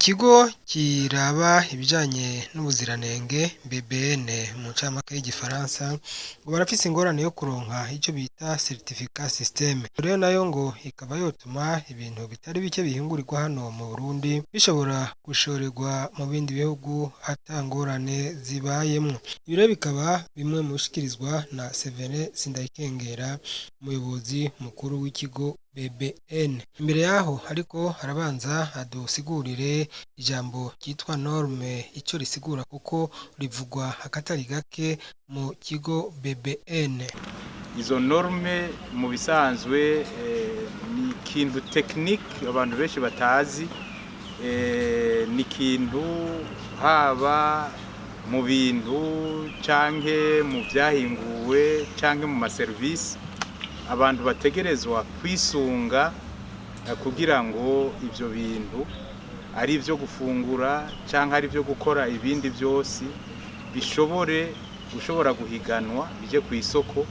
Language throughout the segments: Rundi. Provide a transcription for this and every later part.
Mu kigo kiraba ibijanye n'ubuziranenge BBN mu ncamake y'igifaransa, ngo barafise ingorane yo kuronka ico bita certificat système. Rero nayo ngo ikaba yotuma ibintu bitari bike bihingurirwa hano mu Burundi bishobora gushorerwa mu bindi bihugu ata ngorane zibayemwo. Ibi rero bikaba bimwe mu bishikirizwa na Severin Sindayikengera, umuyobozi mukuru w'ikigo BBN. Imbere yaho ariko harabanza adusigurire ijambo ryitwa norme ico risigura, kuko rivugwa akatari gake mu kigo BBN. Izo norme mu bisanzwe ni ikintu technique abantu benshi batazi. Ni ikintu haba mu bintu canke mu vyahinguwe canke mu maserivisi abantu bategerezwa kwisunga kugira ngo ivyo bintu, ari ivyo gufungura canke ari ivyo gukora ibindi vyose, bishobore gushobora guhiganwa, bije ku isoko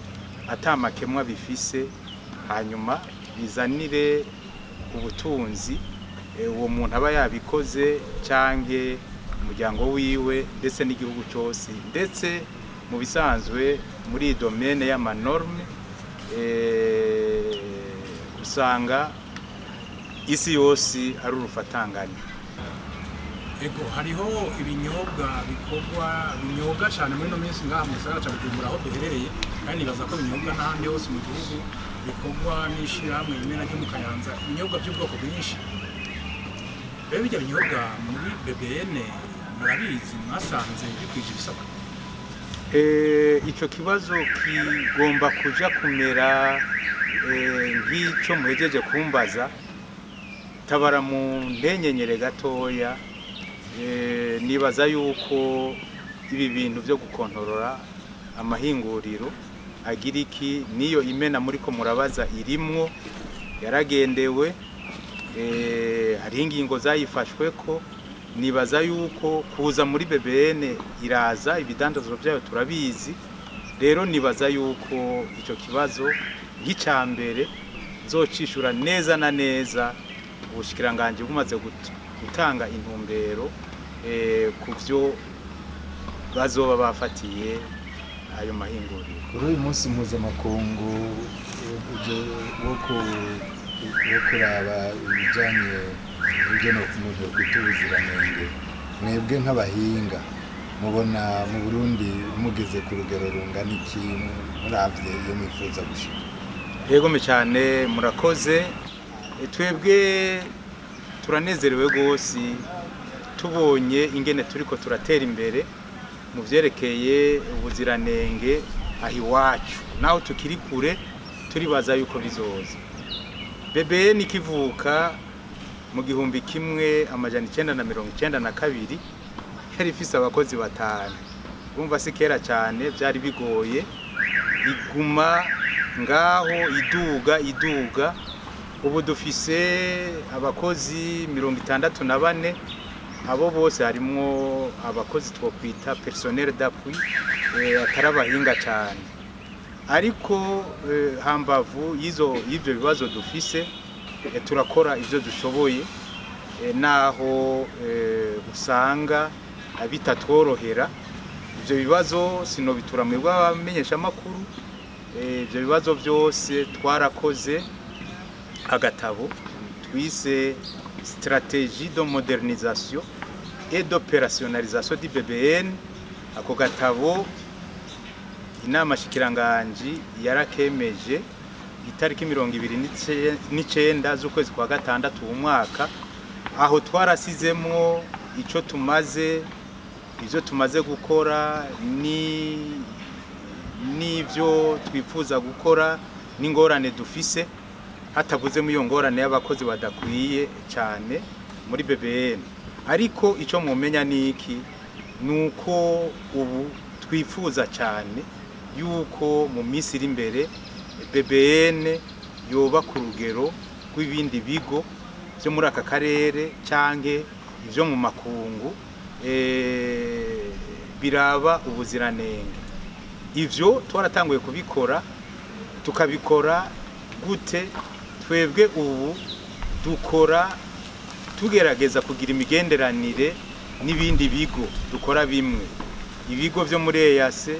ata makemwa bifise, hanyuma bizanire ubutunzi uwo muntu aba yabikoze canke umuryango wiwe, ndetse n'igihugu cose. Ndetse mu bisanzwe muri iyi domaine y'ama normes usanga isi yose ari urufatangane. Ego, hariho ibinyobwa bikorwa, binyobwa cyane muri ino minsi ngaha mu gisagara ca Bujumbura aho duherereye, kandi nibaza ko binyobwa n'ahandi hose mu gihugu, bikorwa n'ishirahamwe rimwe na ryo mu Kayanza, ibinyobwa by'ubwoko bwinshi. Rero bijya binyobwa muri BBN murabizi, mwasanze bikwije ibisabwa? Ico kibazo kigomba kuja kumera nk'ico muhejeje kumbaza. Tabara mu ntenyenyere gatoya. Nibaza yuko ibi bintu vyo gukontorora amahinguriro agira iki, niyo imena muriko murabaza irimwo, yaragendewe, hariho ingingo zayifashweko. Nibaza yuko kuza muri BBN iraza, ibidandazwa byayo turabizi. Rero nibaza yuko ico kibazo nk'icya mbere nzocishura neza na neza ubushikiranganje bumaze gutanga intumbero ku vyo bazoba bafatiye ayo mahinguriro. Kuri uyu munsi mpuzamakungu wo kuraba ibijyanye n'ibyo umuntu yokwita ubuziranenge, mwebwe nk'abahinga mubona mu Burundi mugeze ku rugero rungana iki, muravye iyo mwifuza gushika? Yegome cyane, murakoze. Twebwe turanezerewe rwose tubonye ingene turiko turatera imbere mu vyerekeye ubuziranenge aho iwacu, naho tukiri kure turibaza yuko bizoza. BBN ikivuka mu 1992 yari ifise abakozi batanu. Urumva si kera cyane, byari bigoye. Iguma ngaho iduga iduga, ubu dufise abakozi 64. Abo bose harimwo abakozi twokwita personnel d'appui, atari abahinga cyane. Ariko hambavu y'ivyo bibazo dufise, turakora ivyo dushoboye, naho usanga bitatworohera. Ivyo bibazo sinobitura mwebwe abamenyeshamakuru. Ivyo bibazo byose twarakoze agatabo twise "Stratégie de modernisation et d'opérationnalisation du BBN". Ako gatabo inama shikiranganji yarakemeje itariki 29 z'ukwezi kwa gatandatu uwu mwaka. Aho twarasizemwo ico tumaze, ivyo tumaze gukora ni n'ivyo twifuza gukora n'ingorane dufise, hatavuzemo iyo ngorane y'abakozi badakwiye cyane muri BBN. Ariko icyo mumenya ni iki? Ni uko ubu twifuza cyane yuko mu minsi iri imbere BBN yoba ku rugero rw'ibindi bigo byo muri aka karere canke ibyo mu makungu biraba ubuziranenge. Ivyo twaratanguye kubikora. Tukabikora gute? Twebwe ubu dukora Tugerageza kugira imigenderanire n'ibindi bigo dukora bimwe, ibigo byo muri EAC,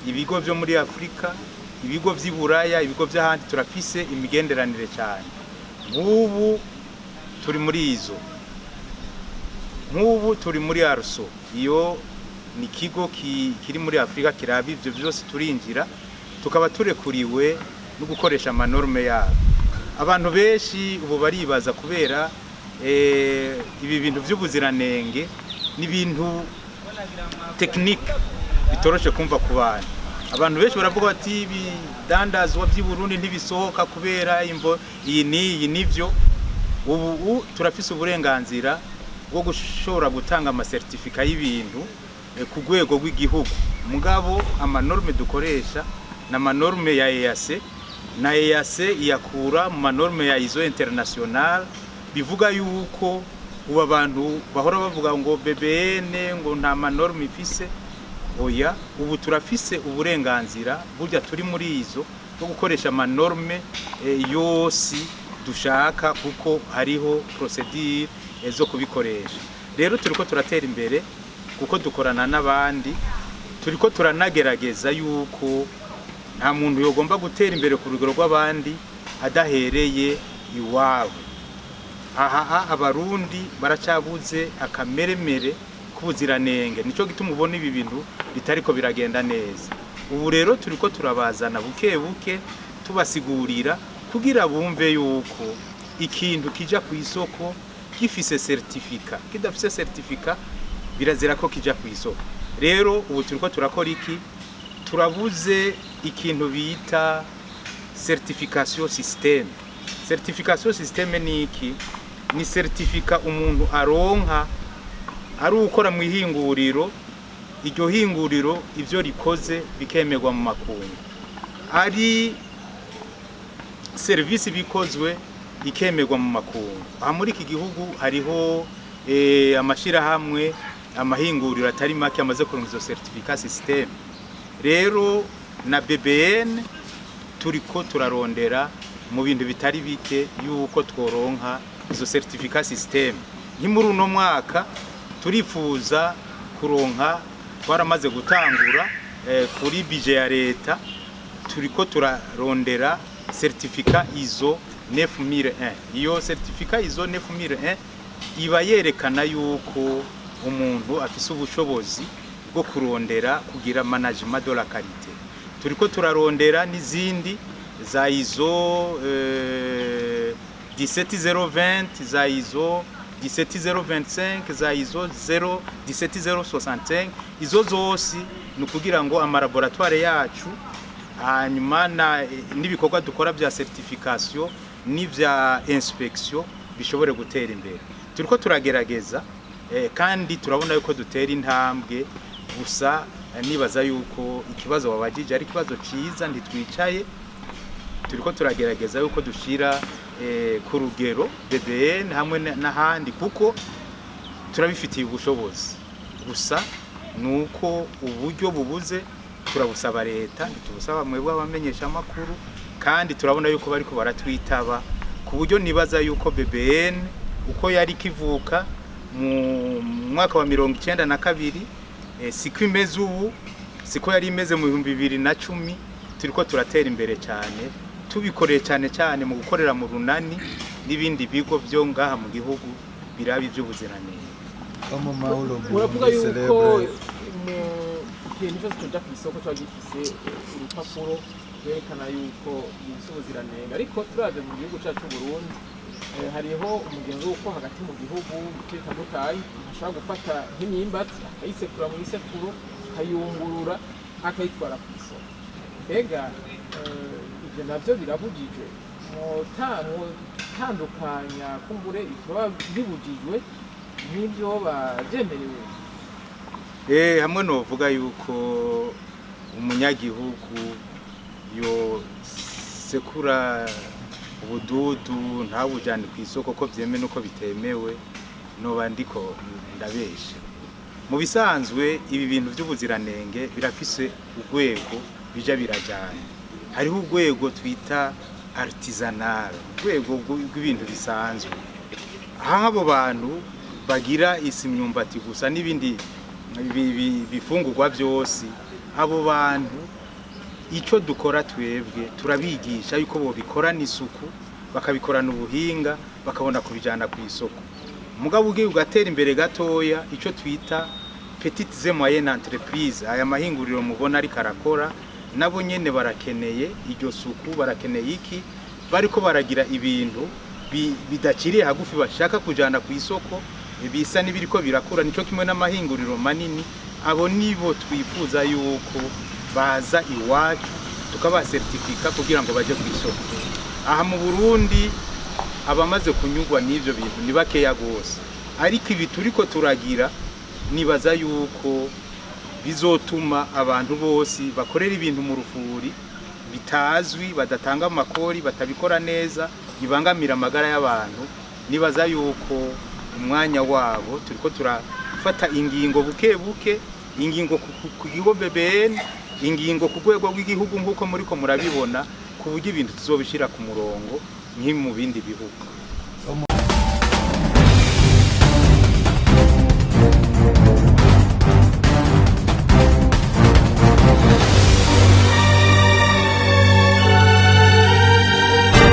ibigo byo muri Afurika, ibigo vy'i Buraya, ibigo by'ahandi. Turafise imigenderanire cyane. Nk'ubu turi muri izo, nk'ubu turi muri ARSO. Iyo ni ikigo kiri muri Afurika kiraba ibyo byose. Turinjira tukaba turekuriwe no gukoresha ama normes yabo. Abantu benshi ubu baribaza kubera ibi bintu by'ubuziranenge n'ibintu technique bitoroshe kumva ku bantu. Abantu benshi baravuga bati ibidandazwa by'i Burundi ntibisohoka kubera imvo iyi n'iyi. Nivyo, ubu turafise uburenganzira bwo gushobora gutanga ama certificats y'ibintu ku rwego rw'igihugu. Mugabo ama normes dukoresha ni ama normes ya EAC, na EAC iyakura mu ma normes ya ISO international. Bivuga yuko ubu abantu bahora bavuga ngo BBN ngo nta ma normes ifise, oya, ubu turafise uburenganzira burya turi muri izo bwo gukoresha ama normes yose dushaka, kuko hariho procédure zo kubikoresha. Rero turiko turatera imbere kuko dukorana n'abandi. Turiko turanagerageza yuko nta muntu yogomba gutera imbere ku rugero rw'abandi adahereye iwabo. Aha Abarundi baracyabuze akameremere k'ubuziranenge, nico gituma ubona ibi bintu bitariko biragenda neza. Ubu rero turiko turabazana buke buke, tubasigurira kugira bumve yuko ikintu kija ku isoko gifise certificat, kidafise certificat birazira ko kija ku isoko. Rero ubu turiko turakora iki? Turabuze ikintu bita certification système. Certification système ni iki? Ni certificat umuntu aronka ari ukora mu ihinguriro, iryo hinguriro ivyo rikoze bikemerwa mu makungu, ari serivisi bikozwe ikemerwa mu makungu. Aha muri iki gihugu hariho amashirahamwe, amahinguriro atari make amaze kuronka izo certificat système. Rero na BBN turiko turarondera mu bintu bitari bike yuko tworonka izo certificat système. Nki muri uno mwaka turifuza kuronka, twaramaze gutangura kuri budget ya leta, turiko turarondera certificat ISO 9001. Iyo certificat ISO 9001 iba yerekana yuko umuntu afise ubushobozi bwo kurondera kugira management de la qualité. Turiko turarondera n'izindi za ISO 17020, za ISO 17025, za ISO 0 17065. Izo zose ni ukugira ngo ama laboratoires yacu, hanyuma n'ibikorwa dukora bya certification n'ivya inspection bishobore gutera imbere. Turiko turagerageza kandi turabona yuko dutera intambwe. Gusa nibaza yuko ikibazo wabajije ari ikibazo ciza. Ntitwicaye, turiko turagerageza yuko dushira ku rugero BBN hamwe n'ahandi, kuko turabifitiye ubushobozi. Gusa nuko uburyo bubuze. Turabusaba leta, ntitubusaba mwebwe abamenyesha amakuru, kandi turabona yuko bariko baratwitaba, ku buryo nibaza yuko BBN uko yari kivuka mu mwaka wa 92 siko imeze ubu, siko yari imeze mu 2010. Turiko turatera imbere cyane, tubikoreye cyane cyane mu gukorera mu runani n'ibindi bigo byo ngaha mu gihugu biraba iby'ubuziranenge. Comme Mauro Uravuga Burundi yuko célèbre mu ikintu cyose tuja ku isoko kiba gifise urupapuro rwerekana yuko gifise ubuziranenge, ariko turavye mu gihugu cacu Burundi, hariho umugenzo w'uko hagati mu gihugu mu bice bitandukanye ashobora gufata nk'imyimbati akayisekura mu isekuru, akayungurura, akayitwara ku isoko. Mbega ivyo navyo birabujijwe? Mwotandukanya kumbure ivyoba bibujijwe n'ivyoba vyemerewe? Hamwe novuga yuko umunyagihugu yo sekura ubududu ntabujane ku isoko ko vyemewe nuko bitemewe, noba ndiko ndabesha. Mu bisanzwe ibi bintu by'ubuziranenge birafise urwego bija birajana. Hariho urwego twita artisanal, urwego rw'ibintu bisanzwe. Aho abo bantu bagira isi myumbati gusa n'ibindi bifungurwa byose, abo bantu icyo dukora twebwe turabigisha yuko bobikorana isuku, bakabikorana ubuhinga, bakabona kubijyana ku isoko. Mugabo ugiye ugatera imbere gatoya, icyo twita petites et moyennes entreprises, aya mahinguriro mubona ariko arakora, nabo nyene barakeneye iryo suku, barakeneye iki, bariko baragira ibintu bidaciriye hagufi bashaka kujana ku isoko, bisa n'ibiriko birakura. Nico kimwe n'amahinguriro manini. Abo nibo twifuza yuko baza iwacu tukabasertifika kugira ngo baje ku isoko. Aha mu Burundi abamaze kunyurwa n'ivyo bintu ni bakeya gose, ariko ibi turiko turagira nibaza yuko bizotuma abantu bose bakorera ibintu mu rufuri bitazwi, badatanga amakori, batabikora neza, bibangamira amagara y'abantu. Nibaza yuko umwanya wabo turiko turafata ingingo buke buke, ingingo ku kigo BBN, ingingo ku rwego rw'igihugu, nk'uko muriko murabibona, ku buryo ibintu tuzobishyira ku murongo nk'i mu bindi bihugu.